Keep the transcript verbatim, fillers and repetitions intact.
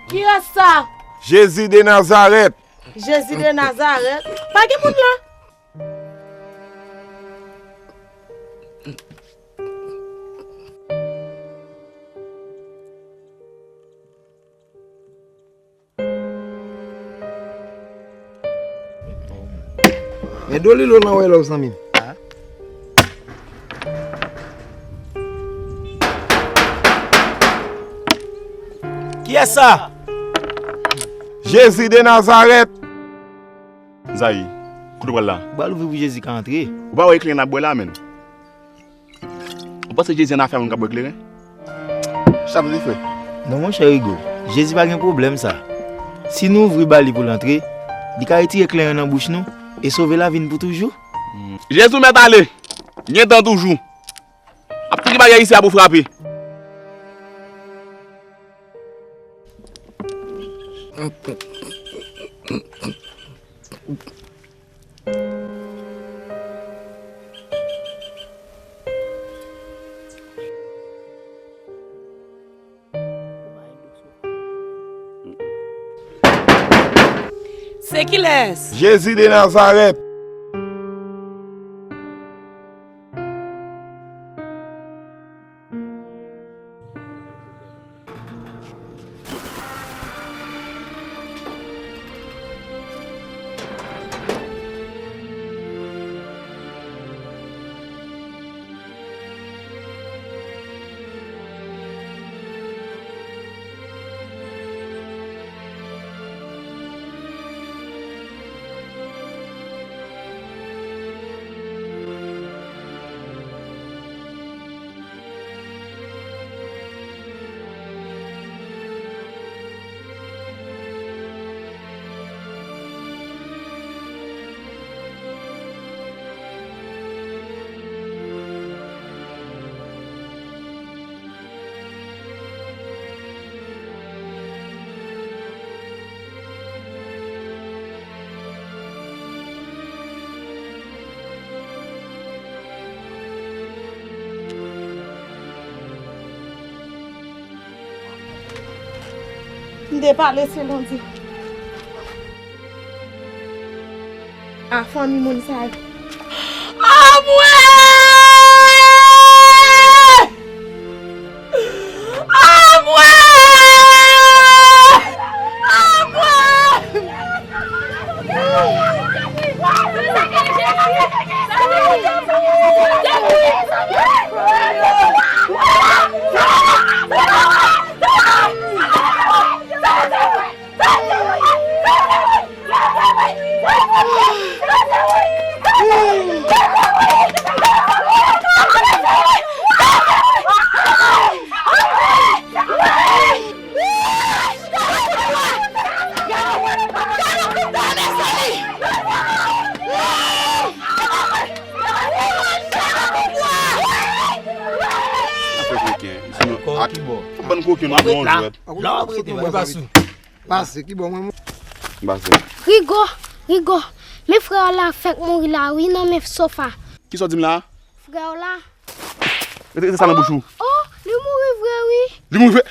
Kiyès sa? Jezi de Nazarèt. Jezi de Nazarèt? Pa gen moun la. Men Dolilo nan wè lòv zanmi m. Kiyès sa? Jezi de Nazarèt. Zayi, kote w pral la? M pral ouvri pou Jezi ka antre. Ou pa wè ekleren n ap bwè la, menm? Ou panse Jezi annafè a moun k ap bwè kleren? Sa vle di, frè? Non, monchè Rigo, Jezi pa gen pwoblèm sa. Si nou ouvri ba li pou l antre, li ka retire kleren nan bouch nou e sove lavi n pou toujou. Jezi, ou mèt ale! Gentan toujou. Ap toujou bagay isi a pou frape. Se kilès? Jezi de Nazarèt. M te pale selon di. A fanmi moun sa yo. Anmwe! Anmwe! Anmwe! Bann koken, nou ap yon jwèt. La w ap rete, mwen pa sou. Pase, ki bò mwen, mwen? Pase. Rigo, Rigo, men frè w la fèk mouri la wi nan men Sofa. Kisa w di m la? Frè w la. Rete, rete sa nan bouch ou. Oh, li mouri vre wi. Li mouri vre.